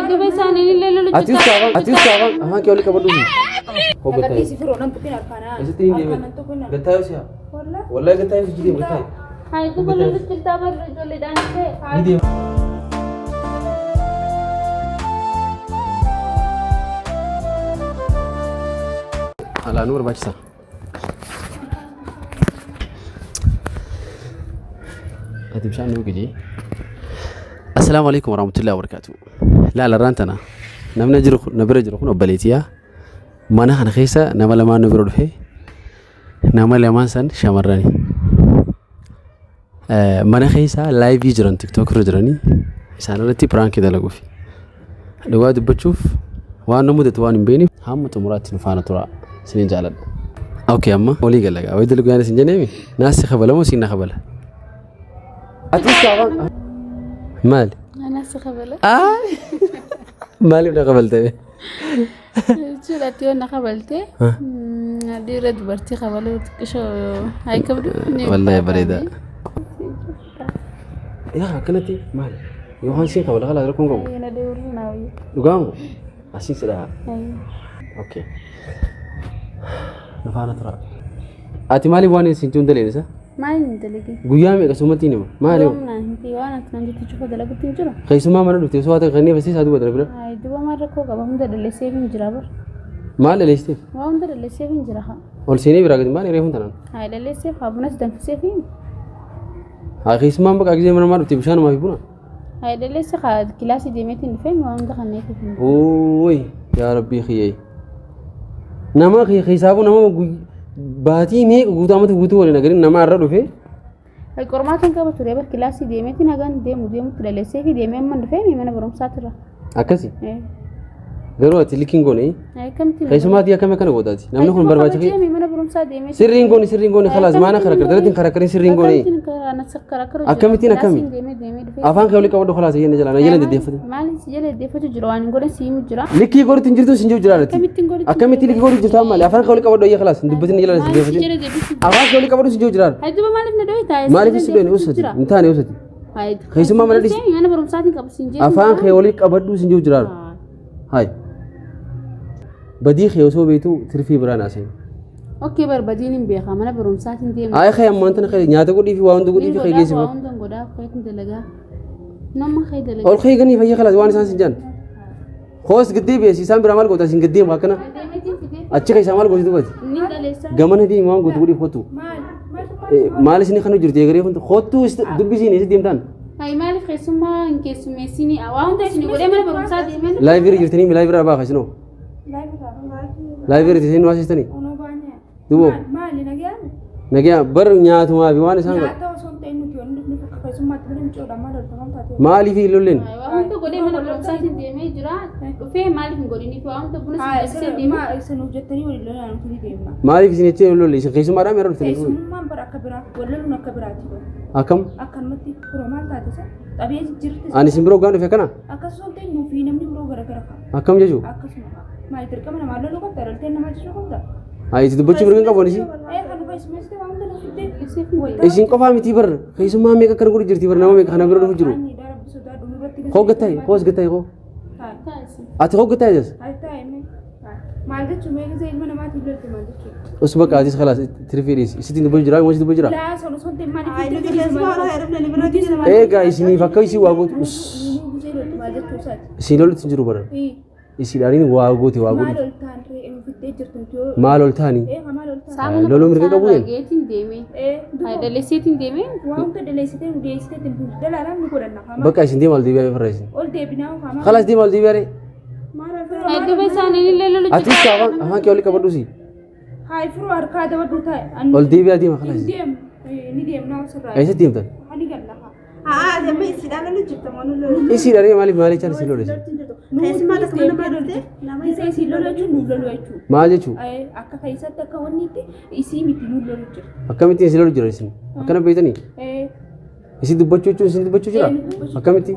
Duuba isaanii illee lolu Ati usta afaan ati usta afaan afaan kee olii qabadhu. Hoggataa. Gadhiisi firoo nan tuqin harkaanaa. Eessatti hin deemin? Harkaan nan tuqin. Gattaayoo si'a. Wallah. Wallahi gattaayoo si deemu gattaayi. Hayi duuba lolu jirtaa barra ijoolleedhaan ta'e. Ni deema. Alaa nu barbaachisa. Ati bishaan nuu gidi. Assalaamu alaikum warahmatullahi wabarakatuh. Laala irraan tana namni jiru kun- na bira jiru kun obboleettiyaa mana kana keessa nama lamaan nu bira dhufe nama lamaan san shamarrani. Mana keessa laayivii jiran tiktook irra jiranii isaan irratti piraankii dalaguuf. Dhugaa dubbachuuf waan nu mudatu waan hin beekneef hamma xumuraatti nu faana turaa isiniin jaaladha. Okay amma walii gala gaa wayii dalaguu yaana isin jenneemi naas si kabala moo siin na kabala? Ati afaan maali? Anas kabala. Maaliif na kabaltee? Jechuudha ati yoo na kabalte dhiira dubartii kabaluu xiqqishoo haa kabdu. Wallahi bareeda. Yaa akkanatti maali? Yookaan siin kabala kalaa rakkoon qabu. Na deebiru naa wayya. Dhugaamu asiin si dhaha. Okay. Nu faana tura. Ati maaliif waan isin tun daleen isa? Maal hin dalagin? Guyyaa meeqa sumatti hima? Maali? Yoom naa hin ta'e waan ati naan jettu cufa dalagutti hin jiru. Keessumaa mana dhufte osoo haata kanneen fasiisaa duuba darbira. Hayi duuba maal rakkoo qaba hunda dalleesseef hin jira bar. Maal dhaleessiteef? Waa hunda dalleesseef hin jira haa. Ol seenee biraa gadi maal reefuun tanaan? Hayi dalleesseef haa bunas danfiseef hin. Haa keessumaan bakka gisee mana maa dhufte bishaanumaa fi buna. Hayi dalleesse haa kilaasii deemeetiin dhufee waa hunda kanneetiif hin. Ooyi yaa rabbii kiyyee. Nama keessaafuu nama baatii meeqa guutuu amata guutuu waliin agarin nama irra dhufe Qormaata hin qaba ture bar kilaasii deemeetiin hagaan deemu deemutti dalleessee fi deemee amma dhufee mana barumsaatirra. Akkasi. Garuu ati likkiin goone Akkamitti keessumaatii akkam akkana gootaati. Namni kun barbaachise. Mana barumsaa deemee. Sirriin goone sirriin goone khalaas maana karakar dalatiin karakariin sirriin goone. Akkamittiin akkami? Afaan kee olii qabadhu khalaas jenne jala na jala deddeeffate. Maal si jala deddeeffatu jira waan hin godhe si himu jira. Likkii godhutti hin jirtu sin jiru jira irratti. Akkamittiin godhutti? Akkamittiin likkii godhutti jirtu amma afaan kee olii qabadhu ayyee khalaas hin dubbatin jala Maal si deddeeffate. jala deebisuu? Afaan kee olii qabadhu sin jiru jira. Hayi duuba maaliif na dhooyi taa'e? Maaliif si dhoyne usati hin taane usati. Keessumaa mana dhis- Mana barumsaatiin qabu sin jedhu. Afaan kee olii qabadhu sin jiru jira. Hayi. Badii kee osoo beektu tirfii biraan haasa'e. Okkee barbadiin hin beekaa mana barumsaatiin deema. Ayi kee ammaan tana kee nyaata godhii fi waa hunda godhii fi kee geessi. Waa hunda godhaa keetiin dalagaa. Nama kee dalagaa. Ol kee ganii fayya kalaas waan isaan sin jaan. Hoos giddee beesi isaan biraa maal goota isin giddee akkana Deemeetiin fidee. achi keessaa maal gooti dubbati. Inni dhaleessaa. Gamana deemi waan gootu godhii kottu. Maal? Maal? Maal isin kan jirti egeree kun kottu dubbisiin isin deemtaan. Hayi maaliif keessummaa hin keessummeessini? Waa hunda isin godhee mana barumsaa deemee. Laayivii jirtanii laayivii irraa baafa isinoo. Laayivii irratti isin waasistanii. Onoo baanee. Dubo Maali nagaan? nagaa bar nyaatumaa fi waan isaan godhan. Nyaata osoo hin ta'in nuti wanni nuti akka keessummaatti bira micoodha maal hojjetaman taate. Maaliif hin lolleen? Waa hunda godhee mana barumsaatiin deemee jira. Dhufee maaliif hin godhiniif waa hunda buna Haa sin deemee. isin hojjettanii waliin lolaan nuti ni deemna. Maaliif isin jechee hin lolle? Isin keessummaadhaan meera dhuftanii? Keessummaan bara akka biraa wal loluun akka biraati. Akkam? Akkanumatti firoo maal taate isa xabee jijjiirti. Ani isin biroo gaan dhufe kana? Akkasuma ta'e nuufi namni biroo gara gara ka'a. Akkam jechuun? Akkasuma ka'a. Maal dirqama namaa loluu qabda loltee namaa jechuu qabda. Haa isin dubbachuu mirga hin qabu ani isin. Ee kan keessummeessite waan hunda nuuf fiddee. Isin qofaa miti bar keessummaa meeqa akkana godhu jirti bar nama meeqa kana bira dhufu jiru. Koo gattaa'e koo as gattaa'e koo. Ati koo gattaa'e jas. Maal jechuun mee gisee ilma namaatiin lolte maal jechuudha? Us bakka atis khalaas tirfii dhiisi. Isitti dubbachuu jira moo isitti dubbachuu jira? Laa sun osoo hin ta'in maaliif fiddee Eegaa isiniif akka isin waa gootu us gisee lolte maal jechuu isaati? isin lolutti hin jiru bara. Isiidhaaniin waa goote waa Maal godhu. ol ta'an re'ee nu fiddee jirtu nuti yoo Maal ol ta'anii? ee maal ol ta'an Loluu mirga qabu jeen? Geetiin deemee. ee Hayi dhaleesseetiin deemee. waan hunda dhaleessitee nu dhiyeessitee ittiin dalaalaan nu godhanna hamaa Bakka isin deema ol deebi'aa farra isin. ol deebinaa hamaa Khalaas deema ol deebi'aa ree. maal ol ta'an Hayi duuba isaanii illee lolu Ati usta afaan afaan kee olii qabadhu si. hayi firoo harkaa dabadhu taa'e Ol deebi'aa deema khalaas. deemu ni deemnaa osirraa Eessatti deemtan? ni galla haa Haa, ati amma isiidhaan lolu jirta moo nu lolu? Isiidha ree maaliif maaliif caalisi lole isin? Keessumaa takka mana nama dhuftee nama Isa isii lolu jechuun nuuf lolu jechuudha. Maal jechuu? Akka keessatti akka wanni itti isii miti nuuf lolu jira. Akkamittiin isin lolu jira isin? Akkana beektanii? Isin dubbachuu jechuun isin dubbachuu jira? Akkamitti?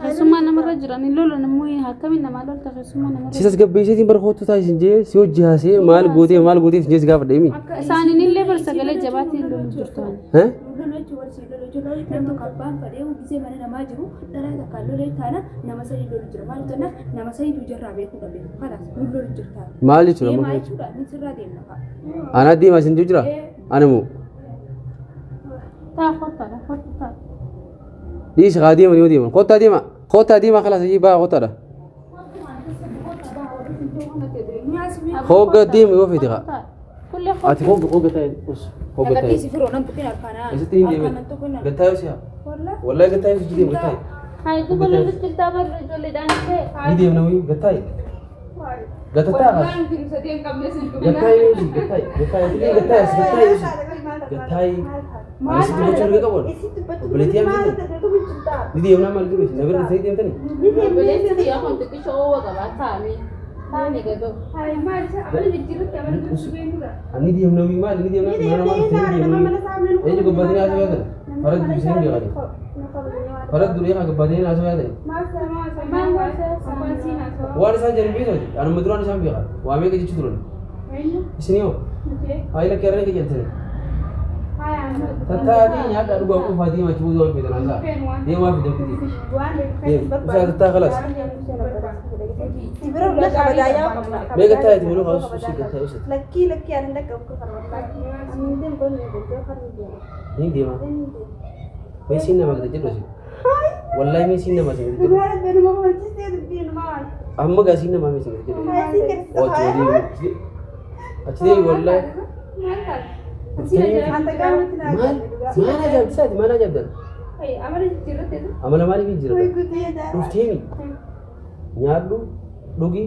Keessummaa namarra jiran hin lolan immoo akkamiin namaa lolta keessummaa namarra. Si tasgabbeessiitiin bara kootu ta'a isin jee si hojii haasee maal gootee maal gootee isin jee si gaafadha himi? Isaaniin illee bar sagalee jabaatiin lolu jirtu. Hee? Lolu jechuun wal siin lolu jechuun namni tokko abbaan fedhee gisee mana namaa jiru dhalaa takkaan lolee taana nama sadii lolu jira. Maal jennaan nama sadiitu jarraa beekuu qabe. Kalaas nu lolu jirta. Maal jechuudha amma? Deemaa jechuudha ni sirraa deemna fa'a. Anaa deemaa isin jira? Ana moo? Taa kottaa kottaa. Dhiisi haa deeman yoo deeman. Kottaa deema. Kottaa deema kalaas ayyee baa kottaadha. Hogga deema yoo fedhe haa. Kullee Ati hogga hogga taa'e us hogga taa'e. Agarsiisi firoo nan tuqin harkaanaa. Eessatti hin deemin? Harkaan nan tuqin. Gattaayoo si'a. Wallaa. Wallahi gattaayoo si deema gattaayoo. Haa duba lolu jirtaa barra ijoolleedhaan ta'e. Ni deemna wayii gattaayoo. Gatattaa kaas. Waan jiru sadii hin qabne sin tuqin. Gattaayoo si gattaayoo gattaayoo gattaayoo gattaayoo si gattaayoo. Ani si dubbachuu erga qabu. Obboleettii yaa Ni deemna maal jiru isin na bira dhuftanii deemtanii? Obboleessi kiyyaa kun xiqqisho oowwa qabaa taa'ame. Taa'ame gadoo. Hayi maal isa amala jijjiirratti amala dursuu beeknudha. Ani deemna wayii maal ni deemna mana namaa dhuftanii deemna wayii. Eenyu gabbaatanii haasoo yaatan? Farad dubbisanii beekani. Farad durii haa gabbaatanii haasoo yaatani. Maal waan siin haasawaa. Waan isaan jedhan beektooti. Anuma duraan isaan beeka. Waa meeqa jechuu turan? Isin yoo? Haa ila keerree qajeeltanii. Tattaatii nyaadhaa dhugaa qofaa deemaa achi booda waan feetan haasaa. Deemaa fidan fidee. Deem. Usaa tattaa kalaas. Mee gattaa itti muluu kaa'us usii gattaa usati. Lakkii lakkii ani dhaqqabu kafar wallahi. Ani deemu kun kan deemu. Ni deema. Mee siin nama gadi jedhu isin. Wallahi mee siin nama isin gadi jedhu. Dhugaa dubbii nama walchisee dubbii nama. Amma gaa siin nama mee isin gadi jedhu. Haa siin gadi Wachi deemi. Achi deemi wallahi. Anta gaafatti naa Maal maal ajaa'ibsaati maal ajaa'ibdan? Amala jijjiirratti Amala maaliif jira? Way guutuu yaa Dhufteemi. Nyaadhu dhugi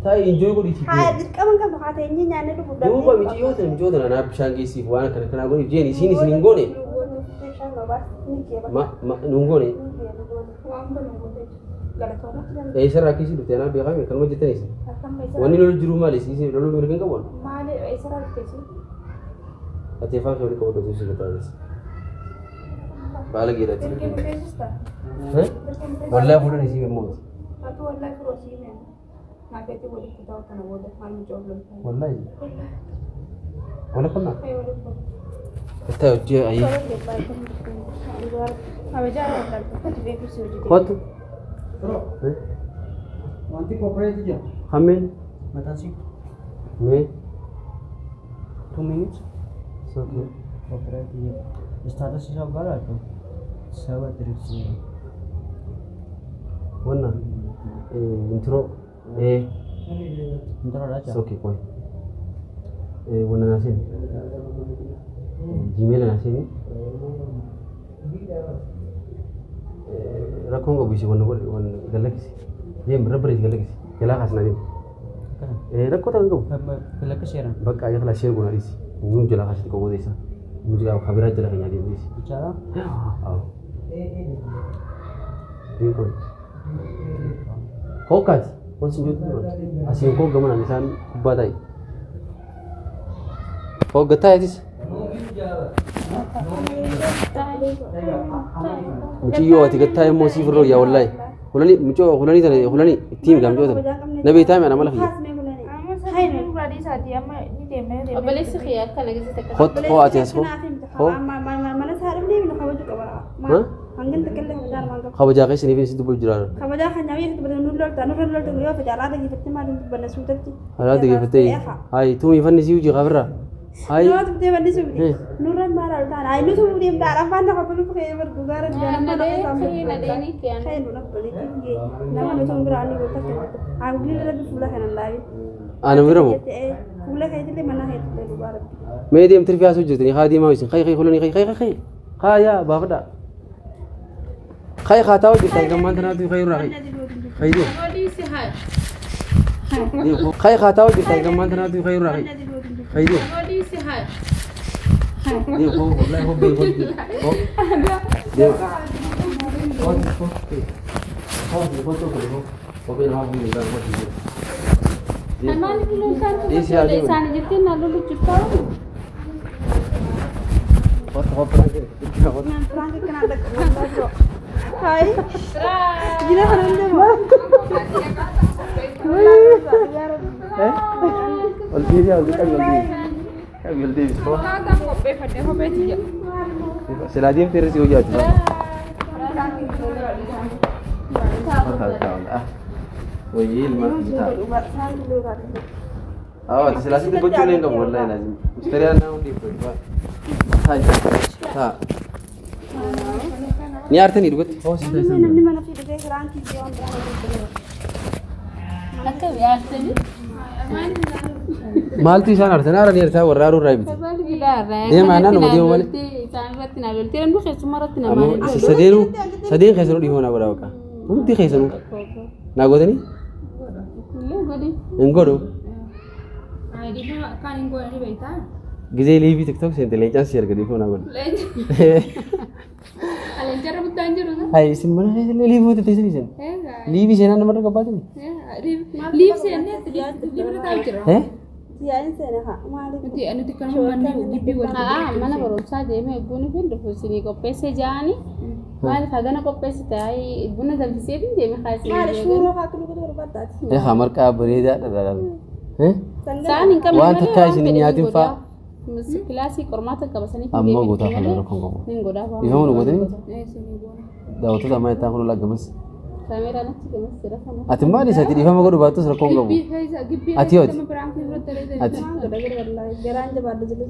taa'ee enjoy godhiiti. Haa dirqama hin qabnu haa ta'e nyaanne dhufuuf Duuba mijiyoota tana mijiyoota tana naaf bishaan geessiif waan akkana kanaa godhiif jeen isiin isin hin goone. Ma ma nu hin goone. waan kun gootee galatooma. Eessarraa akkasii dhufte anaa beekame kanuma jettanii isin. Wanni lolu jiru maali isin loluu mirga hin qabu. Maali eessarraa dhufte Ati afaan kee walitti qabadhu si gataa Baala geedhaati. Dirqee miteessista. Wallaahi fuudhan isii immooti. Atu wallaahi firoo sii meen. Naafeetii walitti ta'u kana booda maal mucaa loltaa. Wallaahi. Wala kunnaa. Hayi walitti ta'u. Itti hojii ayi. Kabajaa wallaahi tokkotti beeku si hojii. Kottu. Wanti qophaa'etu jira. Hammeen. Maxxansi Mee. 2 minutes It's okay. qophaa'etu jira. Status isaa barbaadu 730. Wanna. Intro. Intro It's dha. okay qoy. Wanna naa seeni. Gmail naa seeni. Rakkoon qabu isi wanna godhe wanna galakkisi. Deem rabba galakkisi. Jalaa kaasnaa deem. Rakkoo ta'an qabu. Lakka seeran. Bakka ayya kala share goona dhiisi. Nu jalaa kaasitti qabu isa. Nu jalaa kabiraa jala keenya deemu dhiisi. Bichaadha. Awo. Deem qoy. Hookaati. Wanti sin jirtu dura. Asiin koo gamanaan isaan kubbaa taa'e. Hooggataa eetis. Muciyyoo ati gattaa immoo siif irra yaa wallaahi. Hulanii mucoo hulanii tana hulanii ittiin gaa mucoo tana. Na beektaa mi ana mala kiyya. Obboleessi kiyyaa akkana gisee takka. Hot hoo ati as hoo. Hoo. Mana isaa dhufnee nu kabaju qaba. Hangin takka illee kabajaa namaan qabu. Kabajaa keessa ni fi dubbatu jira. Kabajaa kan nyaamii dubbatan nu lolta nurra lolta yoo fedhe alaa dhageeffattee maaliin dubbanna suutatti. Alaa dhageeffattee. Hayi tuumii fanni si hojii kabirra. Hayi. Nama tuftee fanni suuti. Nurra maal altaan hayi nutu deemtaa afaan nafa bulu kee bar dhugaara Nadeenii nu dhabbaleetti nama nutu biraa ni goota akka hangin irra fuula kanan laabi. Ana bira moo? Fuula keetillee mana keetillee dhugaa rabbi. Mee deemtee fi haasoo jirtanii haa deemaa isin khayi khayi hulanii khayi khayi khayi haa yaa baafadhaa. Khayi haa taa'u jirtan gammaan tanaatu khayi irraa khayi. Khayi deem. Khayi haa taa'u jirtan gammaan tanaatu khayi irraa khayi. Khayi deem. Deem hoo wallahi hoo bee hoo hoo. Deem. Hoo hoo hoo hoo hoo hoo hoo bee hoo bee hoo bee. Maaliif loltaan Dhiisi haa deemu. isaan jettee na lolu jirtaa? Hoo hoo hoo. Frank kanaan dhaqqabu. Hayi. Jira kanan deema. Ol deebi'aa ol deebi'aa ol deebi'aa. Qabi ol deebi'aa. Qopheeffadhee kopheetti jira. Silaa deemtee irra si hojjaatu. Wayii ilma bitaa. Ati silaa sitti gochuu illee hin qabu wallaahi laazim. Mustariyaan naa hundi ibsu. Taa taa. Ni aartanii dhugatti. Namni mana fi dhufee firaankii fi waan biraa hojjetu. Akka aartanii. Maaltu isaan aartan? Aaranii aartaa warra aaruu irraa miti. Deema naan nama deemu malee. Isaan irratti naa loltee namni keessummaa irratti namaa Ammoo hin lolu. sadeenuu sadeen keessanuu dhiifama naa godhaa bakka. Hundi keessanuu naa gootanii Illee godhi. hin godhu. Akkaan hin goone beektaa? Gizee liivii tiktok seente leencaan si erga dhiifama naa godha. Leencarra guddaan jiru. Hayi isin mana keessa illee liivii hojjetee isin isin. Liivii seenaan namarra qabbaatanii? Liif seennee liifirra taa'u jira. Eh? Siyaa'in seene haa maaliif? Nuti nuti kan manni gibbii wal Haa mana barumsaa deemee eegguun fi dhufu isinii qopheessee ja'anii maaliif hagana qopheessite hayi buna danfisee fi deeme haa isinii Maali shuuroo haa akka dhuguutu barbaaddaati. Eh haa marqaa bareedaa dhadhaadhaan. Eh? Sa'aan hin qabne Waan malee takkaa isin hin fedhe nyaatin godhaa. faa. Kilaasii qormaata qabasanii Ammoo gootaa kana rakkoon qabu. Nin godhaa. Dhiifama nu gootanii? Daawwattoota ammaa ittaan kun laggamas. Kaameeraan achi gamas jira kana. Ati maali isatti dhiifama godhu baattus rakkoon qabu. Gibbii Ati hooti? Ati Garaan jabaadha jedhu.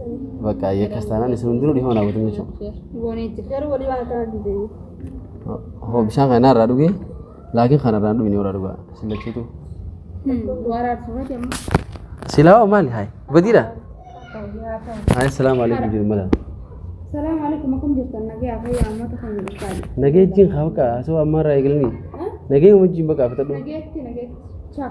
bakka akkas taanaan isin hundinuu dhiifama naa gootan jechuudha. goonee jira. Garuu walii waan akkana dandeenye. Hoo bishaan kana irraa dhugee laakiin kana irraa hin dhugine irraa dhugaa sillachuutu. Waraabsifate amma. Silaa maali hayi badiidha. Hayi salaamu alaikum jiru mala. Salaamu alaikum akkam jirtan nagee fayyaa uummata kan jedhu. Nagee wajjin haa bakka haasawaa ammaa irraa eegalanii. Nagee wajjin bakka fitadhu. Nageetti nageetti. Chaaw.